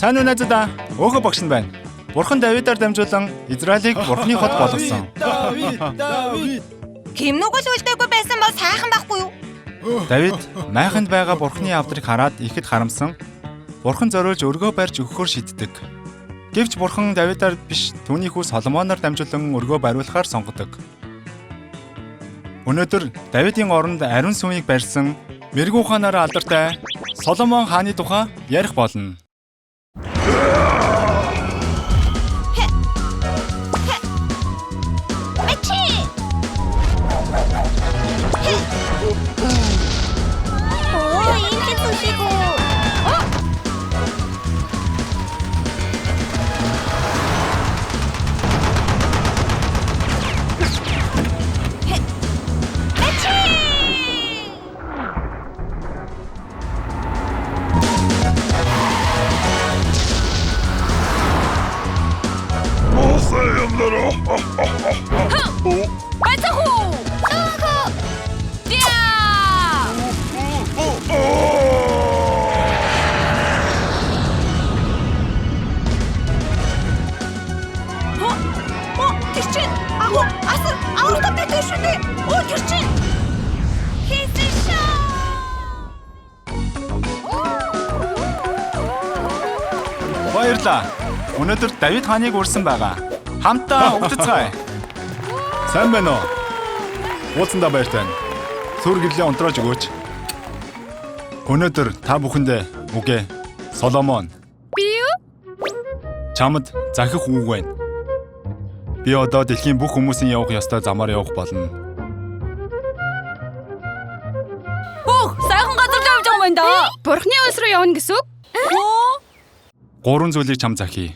Сайн уу найзуудаа? Өөхө багш нь байна. Бурхан Давидаар дамжуулан Израилийг Бурханы хот болгосон. Давид, Давид. Гимнүг л үлдээгүй байсан бол сайхан байхгүй юу? Давид майханд байгаа Бурханы авдрыг хараад ихэд харамсан. Бурхан зориулж өргөө барьж өгөхөөр шийддэг. Гэвч Бурхан Давидаар биш түүний хүү Соломоноор дамжуулан өргөө бариулахаар сонгодог. Өнөөдөр Давидын оронд ариун сүмийг барьсан мэргүү ухаанаараа алдартай Соломон хааны тухай ярих болно. Мачи! Оо, энэ хэцүү шиг үү? Оо! Мачи! Бацхүү. Өөхөө! Яа! Оо, тэр чинь агуу асар авралтай байдаг шүү дээ. Оо, тэр чинь хийсэн шүү. Баярлалаа. Өнөөдөр Давид хааныг урьсан байгаа. Хамтдаа өвдөцгаая. Сайн байна уу? Уулзсандаа баяртай байна. Сүр гэрлээ онтроож өгөөч. Өнөөдөр та бүхэндээ үгээ Соломон Би юу? чамд захих үг байна. Би одоо дэлхийн бүх хүмүүсийн явах ёстой замаар явах болно. Хөөх, сайхан газар л явж байгаа юм байна да. Бурхны улс руу явна гэсэн үг? Оо, Гурван зүйлийг чам захия.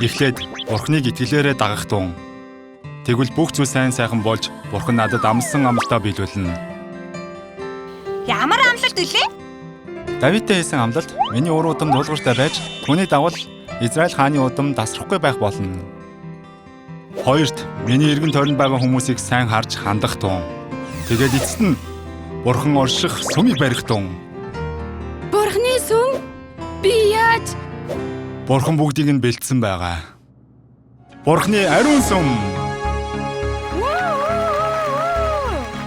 Эхлээд Бурхныг итгэлээрээ дагах тун. Тэгвэл бүх зүйл сайн сайхан болж Бурхан надад амласан амлалтаа биелүүлнэ. Ямар амлалт үлээ? Давидтай хийсэн амлалт миний ур удам дуулууртай байж түүний дагуул Израиль хааны удам дасрахгүй байх болно. Хоёрт миний эргэн тойронд байгаа хүмүүсийг сайн харж хандах тун. Тэгээд эцэст нь Бурхан орших сүмийг барих тун. Бурхны сүм? Би яаж? Бурхан бүгдийг нь бэлдсэн байгаа. Бурханы ариун сүм.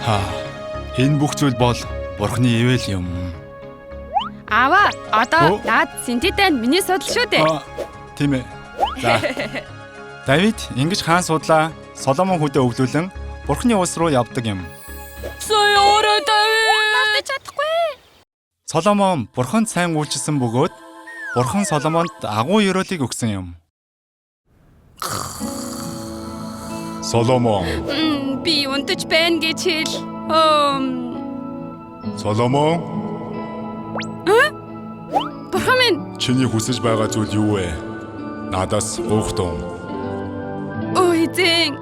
Ха. Энэ бүх зүйл бол Бурханы ивэл юм. Аава, одоо Оо. наад синтедэн миний судал шүү дээ. Аа, тийм ээ. За. Давид ингэж хаан судлаа Соломон хүдэ өвлүүлэн Бурхны улс руу явдаг юм. сая өөрөө Давид. Мартаж чадахгүй. Соломон Бурханд сайн үйлчилсэн бөгөөд Бурхан Соломонд агуу ёроолыг өгсөн юм. Соломон, Би унтаж байна гэж хэл. Соломон, Бурхан минь, чиний хүсэж байгаа зүйл юу вэ? Надаас гуйх тун. өө эзэн.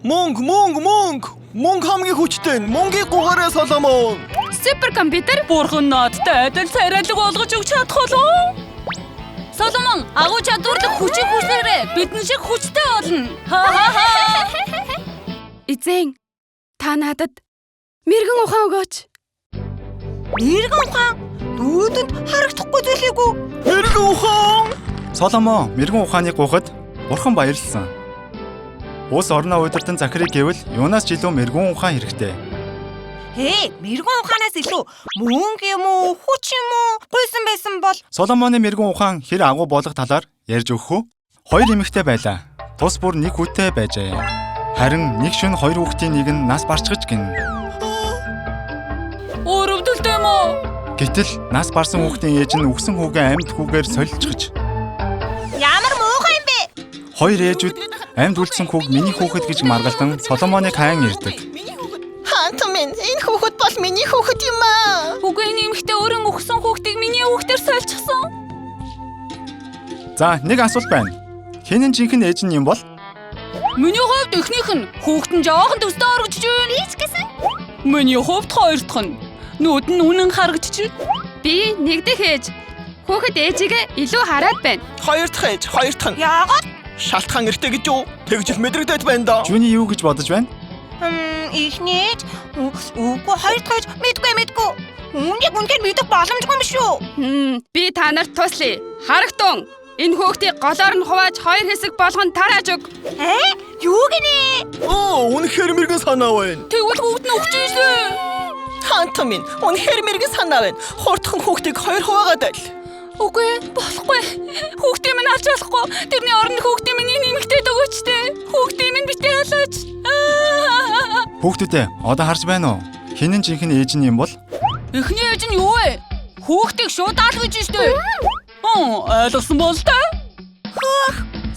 Мөнгө, мөнгө, мөнгө. Мөнгө хамгийн хүчтэй. Мөнгийг гугаарай Соломон. Супер компьютер. Бурхан надтай адил царайлаг болгож өгч чадах болов? Соломон, агуу чадварлаг хүчийг хүснээрээ бидэн шиг хүчтэй болно. Ха ха ха. Эзэн, та надад мэрэгэн ухаан өгөөч. Мэргэн ухаан нүдэнд харагдахгүй зүйлээгүй. Мэргэн ухаан. Соломон мэрэгэн ухааныг гуйхад Бурхан баярлсан. Улс орноо удирдан захирыг гэвэл юунаас ч илүү мэрэгэн ухаан хэрэгтэй. Хээ, мэргэн ухаанаас илүү мөнгө юм уу, хүч юм уу гуйсан байсан бол Соломоны мэрэгэн ухаан хэр агуу болох талаар ярьж өгөх үү? Хоёр эмэгтэй байлаа. Тус бүр нэг хүүтэй байжээ. Харин нэг шөнө хоёр хүүхдийн нэг нь нас барчгаж гин. Өрөвдөлтэй юм уу? Гэтэл нас барсан хүүхдийн ээж нь үхсэн хүүгээ амьд хүүгээр солилцгож ямар муухай юм бэ? хоёр ээжүүд амьд үлдсэн хүүг миний хүүхэд гэж маргалдан Соломоныг хаян ирдэг. Хаант минь, энэ хүүхэд бол миний хүүхэд юм аа. Үгүй энэ эмэгтэй өөрийн өгсөн хүүхдийг миний хүүхдээр сольчихсон. За нэг асуулт байна. Хэн нь жинхэнэ ээж нь юм бол? Миний хувьд эхнийх нь хүүхэд нь жоохон төстэй харагдаж байна. Би ч гэсэн Миний хувьд хоёр дахь нь нүд нь үнэн харагдаж байна. Би нэгдэх ээж. Хүүхэд ээжигээ илүү хараад байна. Хоёр дахь ээж, хоёр дахь нь. яагаад Шалтгаан эртээ гэж юу? Тэгж л мэдрэгдээд байна даа. Жүни юу гэж бодож байна? Эхний ээж, үгүй хоёр дахь ээж мэдгүй. Үүнийг үнэхээр мэдэх боломжгүй юм шүү. Би та нарт туслая. Харагтун, энэ хүүхдийг голоор нь хувааж хоёр хэсэг болгон тарааж өг. Юу гинэ? Оо, үнэхээр мэрэгэн санаа байна. Тэгвэл хүүхд нь өгч ийшээ. Хаанта минь, үнэхээр мэрэгэн санаа байна. Хурдхан хүүхдийг хоёр хуваагаад байл. Үгүй, болохгүй. Хүүхдийн минь алж болохгүй. Тэрний оронд хүүхдийн минь энэ эмэгтэйд өгөөч дээ. Хүүхдийн минь битгий халаач. Хүүхдүүдээ, одоо харж байна уу? Хэн нь жинхэнэ ээж нь юм бол? Эхний ээж нь юу вэ? Хүүхдийг шууд аал гэж штэ. Ойлгосон бол та.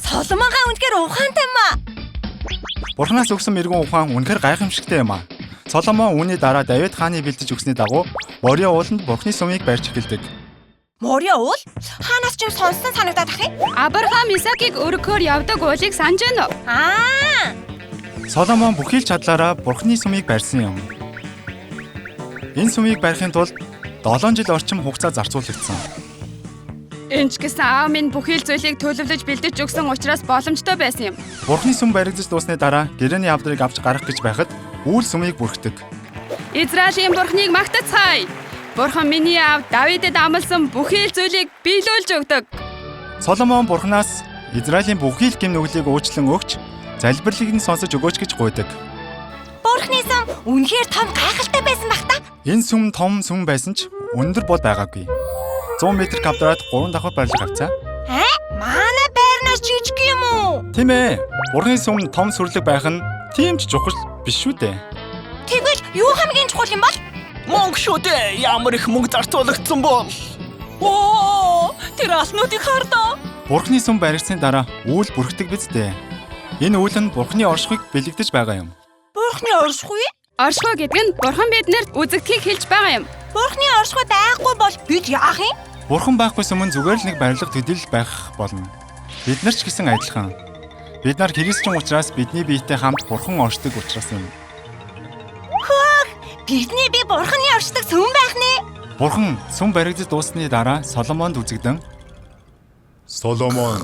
Соломонгаа үнэхээр ухаантай юм аа. Бурханаас өгсөн мэрэгэн ухаан үнэхээр гайхамшигтай юм аа. Соломон үүний дараа Давид хааны бэлдэж өгсөний дагуу Мориа ууланд Бурхны сүмийг барьж эхэлдэг. Мориа уул хаанаас ч юм сонссон санагдаад ах юм. Абрахам Исаакийг өргөхөөр явдаг уулыг санаж байна уу? Аа. Соломон бүхий л чадлаараа Бурхны сүмийг барьсан юм. Энэ сүмийг барихын тулд 7 жил орчим хугацаа зарцуулагдсан. Энэ ч гэсэн аав минь бүхий л зүйлийг төлөвлөж бэлдэж өгсөн учраас боломжтой байсан юм. Бурхны сүм баригдаж дуусны дараа гэрээний авдрыг авч гарах гэж байхад үүл сүмийг бүрхдэг. Израилийн Бурхныг магтацгаая. Бурхан миний аав Давидэд амласан бүхий л зүйлийг биелүүлж өгдөг. Соломон Бурханаас Израилийн бүхий л гэм нүглийг уучлан өгч, залбирлыг нь сонсож өгөөч гэж гуйдаг. Бурхны сүм үнэхээр том гайхалтай байсан байх та. Энэ сүм том сүм байсан ч өндөр бол байгаагүй. 100 м квадрат 3 давхар барилга хавцаа. Манай байрнаас жижиг юм уу? Тийм ээ. Бурхны сүм том сүрлэг байх нь тийм ч чухал биш шүү дээ. Тэгвэл юу хамгийн чухал юм бол? Мөнгө шүү дээ. Ямар их мөнгө зарцуулагдсан бол. Оо, тэр алтнуудыг хардаа. Бурхны сүм баригдсны дараа үүл бүрхдэг биз дээ. Энэ үйл нь Бурхны оршихуйг бэлэгдэж байгаа юм. Бурхны оршихуй? Оршихуй гэдэг нь Бурхан биднэрт үзэгдэхийг хэлж байгаа юм. Бурхны оршихуй байхгүй бол бид яах юм? Бурхан байхгүй сүм нь зүгээр л нэг барилга төдийл байх болно. Бид нар ч гэсэн адилхан. Бид нар христчин учраас бидний биетэй хамт Бурхан оршдог учраас юм. Хөөх, бидний бие Бурханы оршдог сүм байх нэ. Бурхан сүм баригдаж дууссаны дараа Соломонд үзэгдэн Соломон,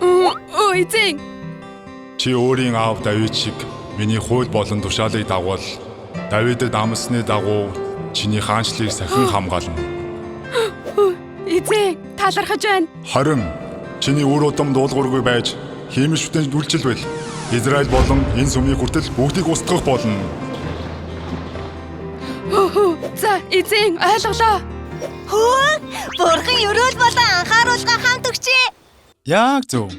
Өө, эзэн. чи өөрийн аав Давид шиг миний хууль болон тушаалыг дагуул. Давидэд амлсны дагуу чиний хаанчлалыг сахин хамгаална. Эзэн, талархаж байна. Харин чиний үр удам дуулуургүй байж хиймэл шүтэн үйлчилвэл Израиль болон энэ сүмийг хүртэл бүгдийг устгах болно. За, эзэн, ойлголоо. Хөөх, Бурхан ерөөл болон анхааруулга хамт өгчээ. Яг зөв.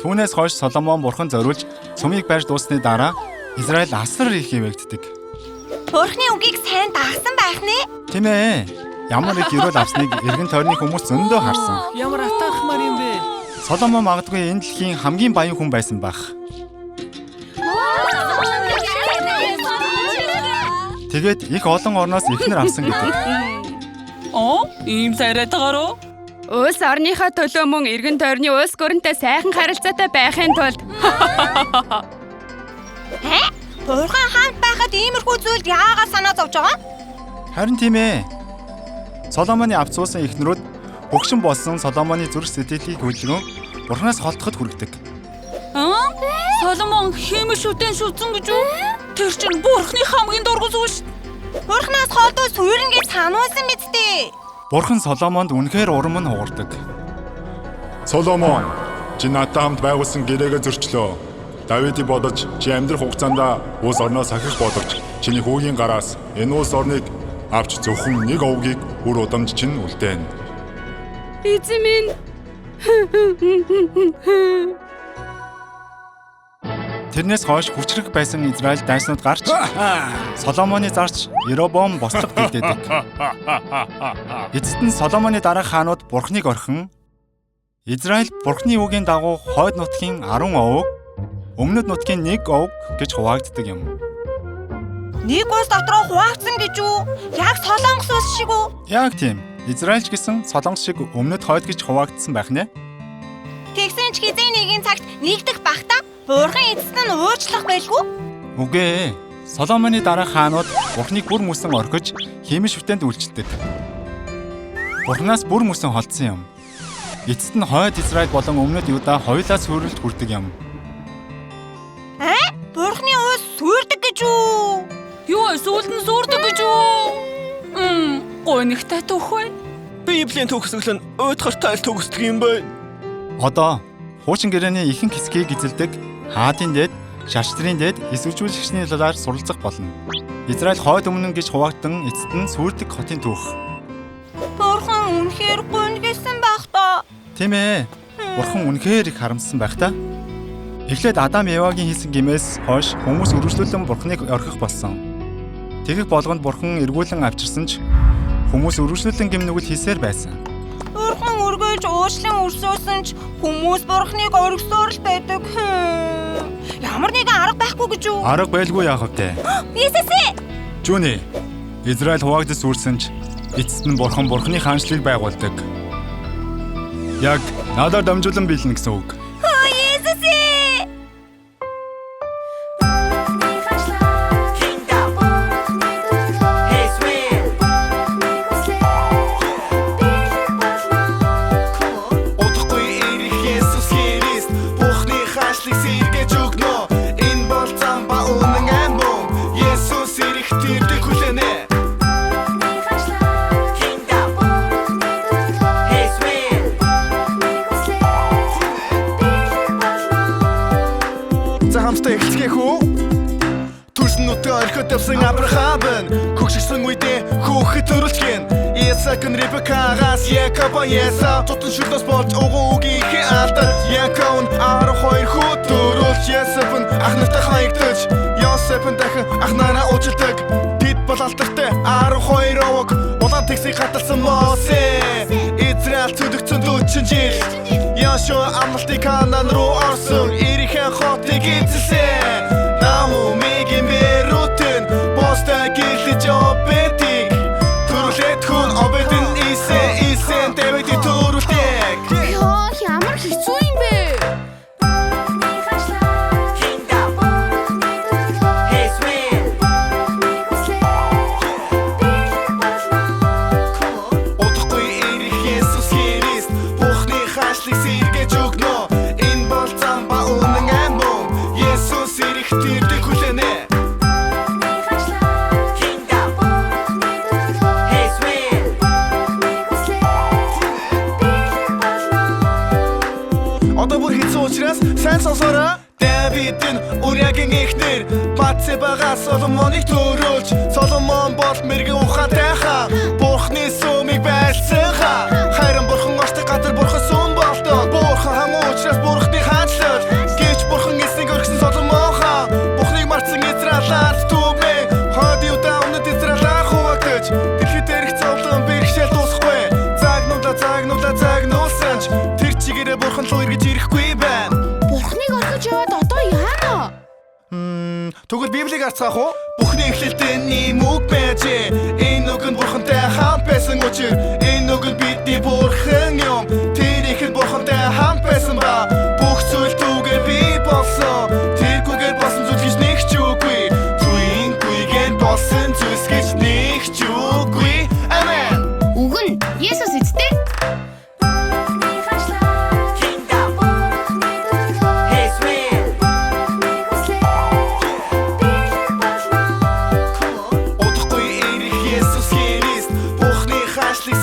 Түүнээс хойш Соломон Бурхан зориулж сүмийг барьж дууссаны дараа Израиль асар их ивэгддэг. Бурханы үгийг сайн дагсан байх нэ. Тийм ээ. Ямар их ерөөл авсныг эргэн тойрны хүмүүс зөндөө харсан. Ямар атаархмаар юм бэ? Соломон магадгүй энэ дэлхийн хамгийн баян хүн байсан байх. Тэгээд их олон орноос эхнэр авсан гэдэг. Оо, ийм царайтгаар уу? Улс орныхоо төлөө мөн эргэн тойрны улс гүрэнтэй сайхан харилцаатай байхын тулд Бурхан хамт байхад иймэрхүү зүйлд яагаад санаа зовж байгаа? Харин тийм ээ. Соломоны авч суусан эхнэрүүд хөгшин болсон Соломоны зүрх сэтгэлийг хөдөлгөн Бурханаас холдоход хүргэдэг. Аа? Соломон хиймэл шүтэн шүтсэн гэж үү? Тэр чинь Бурханы хамгийн дургу зүйл шүү. Бурханаас холдоо суурна гэж сануулсан биз дээ. Бурхан Соломонд үнэхээр урам нь хугардаг. Соломон, чи надтай хамт байгуулсан гэрээгээ зөрчлөө. Давидыг бодож чи амьдрах хугацаанд улс орноо сахих боловч чиний хүүгийн гараас энэ улс орныг авч зөвхөн нэг овгийг үр удамд чинь үлдээнэ. Эзэн минь. Тэрнээс хойш хүчрэх байсан Израиль дайснууд гарч Соломоны зарч Еробоам бослого дэгдээдэг. Эцэст нь Соломоны дараах хаанууд Бурхныг орхин Израиль Бурхны үгийн дагуу хойд нутгийн 10 овог, өмнөд нутгийн 1 овог гэж хуваагддаг юм. Нэг улс дотроо хуваагдсан гэж үү? Яг Солонгос улс шиг үү? Яг тийм. Израиль ч гэсэн Солонгос шиг өмнөд хойд гэж хуваагдсан байх нэ. Тэгсэн ч хэзээ нэгэн цагт нэгдэх бахта Бурхан эцэст нь уучлах байлгүй? Үгүй ээ. Соломоны дараах хаанууд Бурхныг бүр мөсөн орхиж хиймэл шүтэнд үйлчилдэг. Бурханаас бүр мөсөн холдсон юм. Эцэст нь хойд Израиль болон өмнөд Юда хоёулаа сүрэлд хүрдэг юм. Бурхны улс сүрэлд Сүүлд нь сүрдэг гэж үү? Гонигтай түүх бай. Библийн төгсгөл нь уйтгартай л төгсдөг юм байна. Одоо хуучин гэрээний ихэнх хэсгийг эзэлдэг хаадын дээд, шаштрын дээд эс үйлчүүлэгчний талаар суралцах болно. Израиль хойд өмнө гэж хуваагдсан эцэст нь сүрдэг хотын түүх. Бурхан үнэхээр гүнгэлсэн байх та. Тийм ээ. Бурхан үнэхээр их харамссан байх та. Эхлээд Адам Евагийн хийсэн гэмээс хойш хүмүүс үргэлжлүүлэн Бурханыг орхих болсон. Тэгэх болгонд Бурхан эргүүлэн авчирсан ч хүмүүс үргэлжлүүлэн гэм нүгэл хийсээр байсан. Бурхан үргэлж уучлан өрсөөсөн ч хүмүүс Бурханыг оргисоор л байдаг. Ямар нэгэн арга байхгүй гэж үү? Арга байлгүй яах вэ? Есүсээ! Жүний. Израиль хуваагдаж сүрсэн ч эцэст нь Бурхан Бурханы хаанчлалыг байгуулдаг. Яг надаар дамжуулан биелнэ гэсэн үг. Есүсээ! Удахгүй ирэх Есүс Христ Бурхны хаанчлалыг сэргээж өгнө. Энэ бол зам ба үнэн амь мөн. Есүс ирэх тэрдэг хүлээнэ. За хамтдаа эхэлцгээх үү? Төрсөн нүдээ орхиод явсан Авраам нь хөгшөрсөн үедээ хөөхөд төрөлжгэн. Исаак нь Ребекагаас Якоб Есав тутан шүлнөөс болж уган үгийнхээ алдад. Яков нь 12 хүү төрүүлж Есав нь ах нартай хаягдаж Йосеф нь дахин ах нараа уужилдаг. Тэд бол алдартай 12 овог улаан тэгсийг хаталсан Мосе. Израиль цөлөгдсөн 40 жил. Яшуа амлалтыг Канаан руу орсон. Ирихэн хотыг эзэлсэн. Наомигийн Берутэн Бостой гэлж Обедийг төрүүлээд хүн Обед нь Исе, Исе нь Давидыг төрүүлдэг. Йоо, ямар хэцүү юм бэ? Удахгүй ирэх Есүс Христ Бурхны хаанчлалыг сэргээж өгнө. Энэ бол зам ба үнэн амь мөн. Есүс ирэх тэрдэг хүлээнэ. Одоо бүр хэцүү учраас сайн сонсоорой. Давид нь Уриагийн эхнэр Батсебагаас Соломоныг төрүүлж, Соломон бол мэрэгэн ухаантай хаан. Бурхны сүмийг байлсан хаан. Харин бурхан ордог газар бурхан сүм болдог. Бурхан хаан учраас бурхны хаанчлал. Гэвч бурхан эснийг орхисон Соломон хаан Бурхныг мартсан Израиль ард түмэн. Хойд Юда өмнөд Израиль хуваагдаж дэлхийд дээрх зовлон бэрхшээл дуусахгүй. Загнуулаа, загнуулаа, загнуулсан ч тэр чигээрээ бурхан руу эргэж ирэхгүй байна. Бурхныг орхиж яваад одоо яана? Тэгвэл Библийг харцгаах уу? Бүхний эхлэлд ийм үг байжээ. Энэ үг нь бурхантай хамт байсан учир энэ үг нь бидний бурхан юм. Тэр ихэд бурхантай хамт байсан ба бүх зүйл түүгээр бий болсон. Тэргүүгээр болсон зүйл гэж нэг ч үгүй. Түүнгүйгээр болсон зүйлс гэж нэг ч үгүй. Амен. Үг нь Есүс эцтэй. Удахгүй ирэх Есүс Христ Бурхны хаанчлалыг